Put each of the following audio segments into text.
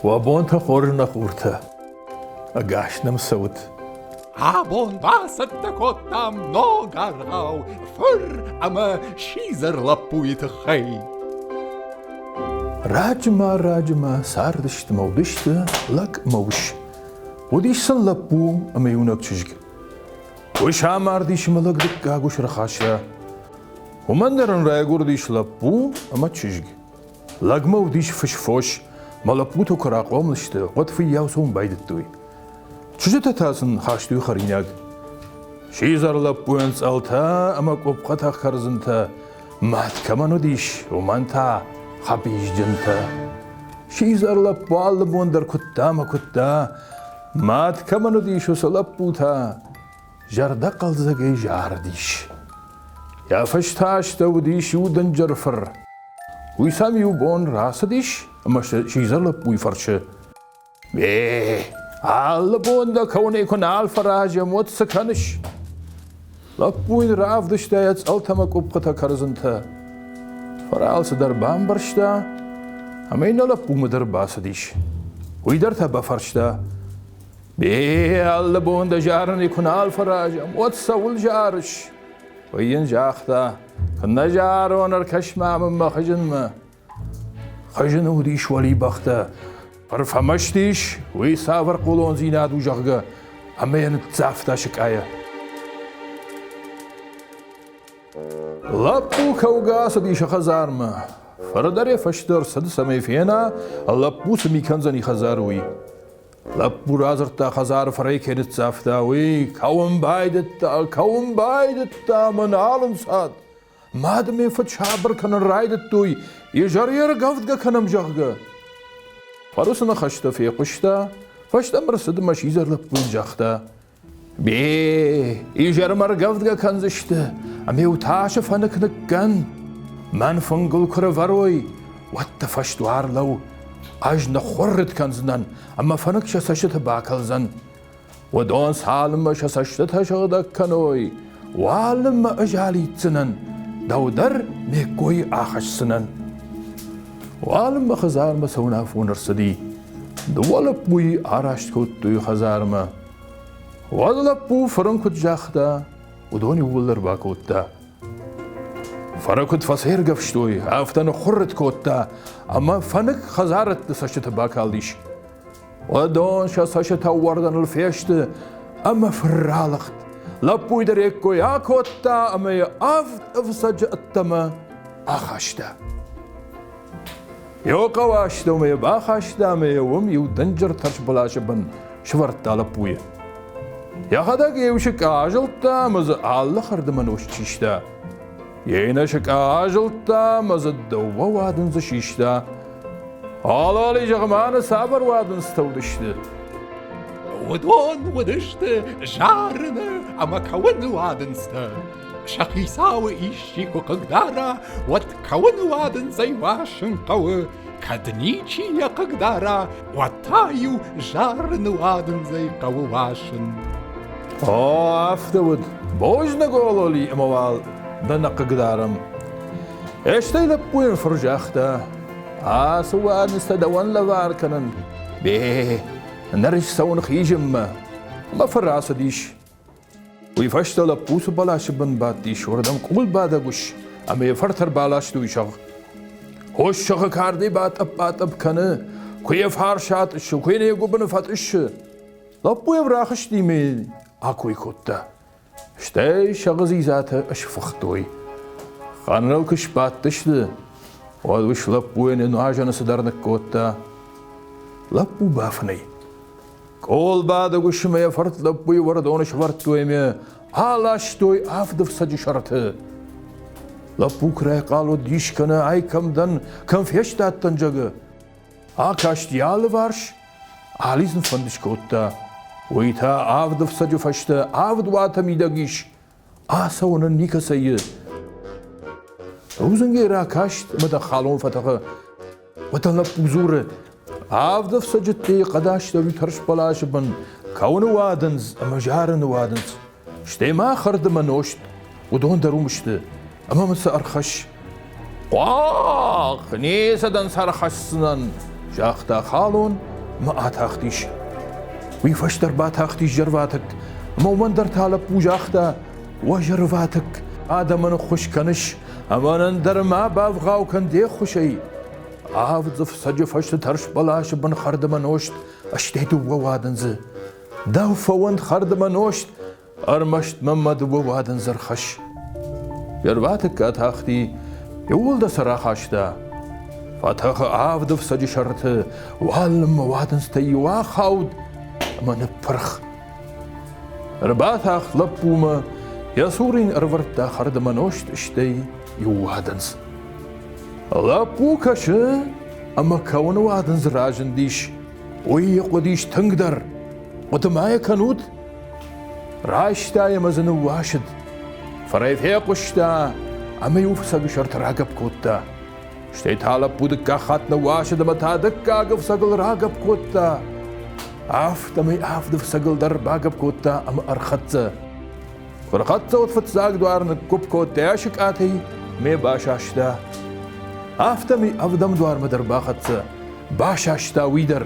Уӕ бонтӕ хорз, нӕ хуртӕ! Ӕгас нӕм цӕут! Абон бацӕттӕ кодтам ног аргъау фыр ӕмӕ сидзӕр лӕппуйы тыххӕй. Раджыма-раджыма цардысты мӕ уыдысты лӕг ӕмӕ ус. Уыдис сын лӕппу ӕмӕ иунӕг чызг. Ус амардис ӕмӕ лӕг дыккаг ус ӕрхаста. Уымӕн дӕр ын райгуырдис лӕппу ӕмӕ чызг. Лӕгмӕ уыдис фысфос, мӕ лӕппутӕ куы рахъомыл сты, уӕд фыййау цӕуын байдыдтой. Чызджытӕ та сын хастой хӕринаг. Сидзӕр лӕппуйӕн цъӕлтӕ ӕмӕ къоппхъӕтӕ кӕрдзынтӕ, мад кӕмӕн уыдис, уымӕн та хӕбизджынтӕ. Сидзӕр лӕппу алы бон дӕр куыдта ӕмӕ куыдта, мад кӕмӕн уыдис, уыцы лӕппу та зӕрдӕхъӕлдзӕгӕй зарыдис. Йӕ фӕстӕ азтӕ уыдис иу дынджыр фыр. Уый сӕм иу бон рацыдис ӕмӕ сидзӕр лӕппуйы фӕрсы: Е, алы бон дӕ кӕуынӕй куы нал фӕразӕм, уӕд цы кӕныс? Лӕппу йын равдыста йӕ цъӕлтӕ ӕмӕ къуппытӕ кӕрдзынтӕ. Фӕлӕ алцыдӕр бамбӕрста ӕмӕ йын лӕппумӕ дӕр бацыдис. Уый дӕр та бафарста: Бе, алы бон дӕ зарынӕй куы нал фӕразӕм, уӕд цӕуыл зарыс? Уый йын загъта: Куыннӕ зарон, ӕркӕс-ма мын мӕ хызынмӕ. Хызыны уыдис уӕлибӕхтӕ. Фӕмӕсты ис, уый цавӕр хъулондзинад у, зӕгъгӕ, ӕмӕ йӕ ныццавта сыкъайӕ. Лӕппу кӕугӕ ацыди сӕ хӕдзармӕ. Фырдӕр йӕ фӕстӕ ӕрцыд, цӕмӕй фена, лӕппу цы ми кӕндзӕни хӕдзары, уый. Лӕппу радзырдта, хӕдзары фӕрӕй кӕй ныццавта, уый. Кӕуын байдыдта, кӕуын байдыдта ӕмӕ нал ӕнцад. Мад ӕмӕ фыд сабыр кӕнын райдыдтой, изӕр йе ргӕвдгӕ кӕнӕм, зӕгъгӕ. Фарусы ныхӕстӕ фехъуыста, фӕстӕмӕ рцыд ӕмӕ сидзӕр лӕппуйӕн загъта: Бе, изӕрмӕ ргӕвдгӕ кӕндзысты, ӕмӕ-иу тасы фӕнык ныккӕн. Мӕн фынгыл куы рывӕрой, уӕд дӕ фӕсдуар лӕуу. Ӕз ныххуыррытт кӕндзынӕн, ӕмӕ фӕнык сӕ цӕстыты бакӕлдзӕн. Уыдон цалынмӕ сӕ цӕстытӕ сыгъдӕг кӕной, уалынмӕ ӕз алидздзынӕн, дӕу дӕр ме ккойы ахӕсдзынӕн. Уалынмӕ хӕдзармӕ цӕуын афон ӕрцыди. Дыууӕ лӕппуйы араст кодтой хӕдзармӕ. Уӕд лӕппу фырын куыд загъта, уыдон иууылдӕр бакодта. Фӕры куыд фӕцӕйргӕвстой, афтӕ ныххуыррытт кодта, ӕмӕ фӕнык хӕдзарӕдты цӕстыты бакалдис. Уыдон сӕ цӕстытӕ уӕрдӕныл фесты ӕмӕ фырралыгъд. Лӕппуйы дӕр йе ккой акодта ӕмӕ йӕ авд ӕфцӕджы ӕддӕмӕ ахаста. Йӕ хъӕуы астӕумӕ йӕ бахаста ӕмӕ йӕ уым иу дынджыр тӕрсбӕласы бын сывӕрдта лӕппуйы. Йӕхӕдӕг йӕ иу сыкъа азылдта ӕмӕ дзы алы хӕрдмӕ нозт систа. Йе иннӕ сыкъа азылдта ӕмӕ дзы дыууӕ уадындзы систа. Алали, зӕгъ-ма, цавӕр уадындзтӕ уыдысты? Уыдон уыдысты зарыны ӕмӕ кӕуыны уадындзтӕ. Сӕ хицауы исчи куы хъыгдара, уӕд кӕуыны уадындзӕй уасын хъӕуы. Кӕд ничи йӕ хъыгдара, уӕд та-иу зарыны уадындзӕй хъӕуы уасын. О, афтӕ уыд. Бузныг, Ололи, ӕмӕ уал дӕ нӕ хъыгдарӕм. Стӕй лӕппуйӕн фыр загъта, ацы уадындзтӕ дӕуӕн лӕвар кӕнын. Бе, ныр цӕуын хизынмӕ. Ӕмӕ фыр ацыдис. Уый фӕстӕ лӕппу цы бӕласы бын бадтис, уырдӕм къулбадӕг ус ӕмӕ йӕ фырт ӕрбаластой сӕгъ. Хос сӕгъы кардӕй батъӕпп-батъӕпп кӕны, куы йӕ фарс атъыссы, куы йын йӕ гуыбыны фӕтъыссы. Лӕппу йӕм рахызти ӕмӕ йын акой кодта. Стӕй сӕгъы дзидзатӕ сфыхтой. Хъӕнрыл куы сбадтысты, уӕд ус лӕппуйӕн йӕ нуазӕны цыдӕр ныккодта. Лӕппу бафынӕй. Къулбадӕг усмӕ йӕ фырт лӕппуйы уӕрдоны сӕвӕрдтой ӕмӕ аластой авд ӕфцӕджы сӕрты. Лӕппу куы райхъал уыд, дис кӕны, ай кӕм дӕн, кӕм фестадтӕн, зӕгъы. Акаст йӕ алыварс, алидзын фӕнд скодта. Уый та авд ӕфцӕджы фӕстӕ авд уаты мидӕг ис. Ацӕуын ын никӕцӕй и. Рудзынгӕй ракаст ӕмӕ дӕ халон фӕтӕхы. Уӕдӕ лӕппу дзуры, авд ӕфцӕджы дде хъӕдастӕуи тӕрсбӕласы бын кӕуыны уадындз ӕмӕ зарыны уадындз. Стӕй ма хӕрд ӕмӕ нозт, уыдон дӕр уым сты, ӕмӕ мын сӕ ӕрхӕсс. Хъуахъ, ницы дын сӕ ӕрхӕсдзынӕн, загъта халон. мӕ атахтис. Уый фӕстӕ ӕрбатахтис зӕрватыкк, ӕмӕ уымӕн дӕр та лӕппу загъта: Уӕ зӕрватыкк, адӕмӕн ӕххуыс кӕныс, ӕмӕ нын дӕр ма бавгъау кӕн де ххуысӕй. Авд ӕфцӕджы фӕсты тӕрс бӕласы бын хӕрдмӕ нозт, стӕй дыууӕ уадындзы. Дӕу фӕуӕнт хӕрдмӕ нозт, ӕрмӕст мӕм мӕ дыууӕ уадындзы ӕрхӕсс. Зӕрватыкк атахти, иууылдӕр сӕ рахаста. Фӕтӕхы авд ӕфцӕджы сӕрты, уалынмӕ уадындзтӕй иу ахауд ӕмӕ ныппырх. Ӕрбатахт лӕппумӕ, йӕ цуры йын ӕрывӕрдта хӕрдмӕ нозт, стӕй иу уадындз. Лӕппу кӕсы, ӕмӕ кӕуыны уадындз разындис. Уый йӕ хъуыдис тынгдӕр. Хъуыды ма йӕ кӕнут? Райста йӕ ӕмӕ дзы ныууасыд. Фӕрӕй фехъуыста ӕмӕ иу фцӕгы сӕрты рагӕпп кодта. Стӕй та лӕппу дыккаг хатт ныууасыд ӕмӕ та дыккаг ӕфцӕгыл рагӕпп кодта. Афтӕмӕй авд ӕфцӕгыл дӕр багӕпп кодта ӕмӕ ӕрхӕццӕ. Куы рхӕццӕ, уӕд фыццаг дуар ныггуыпп кодта йӕ сыкъатӕй, ме басаста. Афтӕмӕй ӕвдӕм дуармӕ дӕр бахӕццӕ, басаста уый дӕр.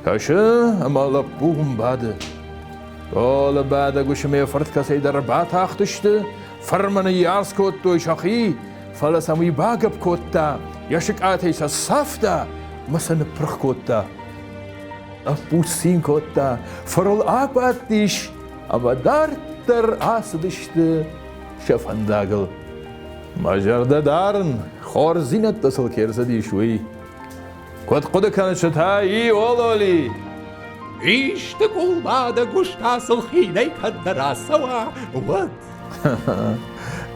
Кӕсы, ӕмӕ лӕппу уым бады. Стъолы бадӕг усы ме фырт кӕцӕйдӕр ӕрбатахтысты, фырмӕ ныййарц кодтой сӕхи, фӕлӕ сӕм уый багӕпп кодта, йӕ сыкъатӕй сӕ цавта ӕмӕ сӕ ныппырх кодта. Лӕппу цин кодта, фырыл абадтис ӕмӕ дарддӕр ацыдысты сӕ фӕндагыл. Мӕ зӕрдӕ дарын, хорздзинӕдтӕ сыл ке рцыдис, уый. Куыд хъуыды кӕныс та, и, ололи? Исты къулбадӕг ус та сыл хинӕй кӕд нӕ рацӕуа, уӕд.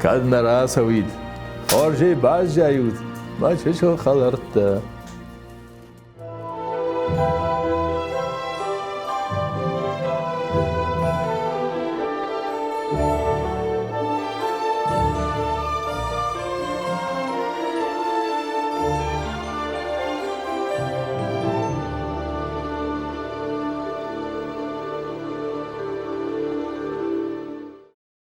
Кӕд нӕ рацӕуид. Хорзӕй баззайут, мӕ чысыл хӕлӕрттӕ.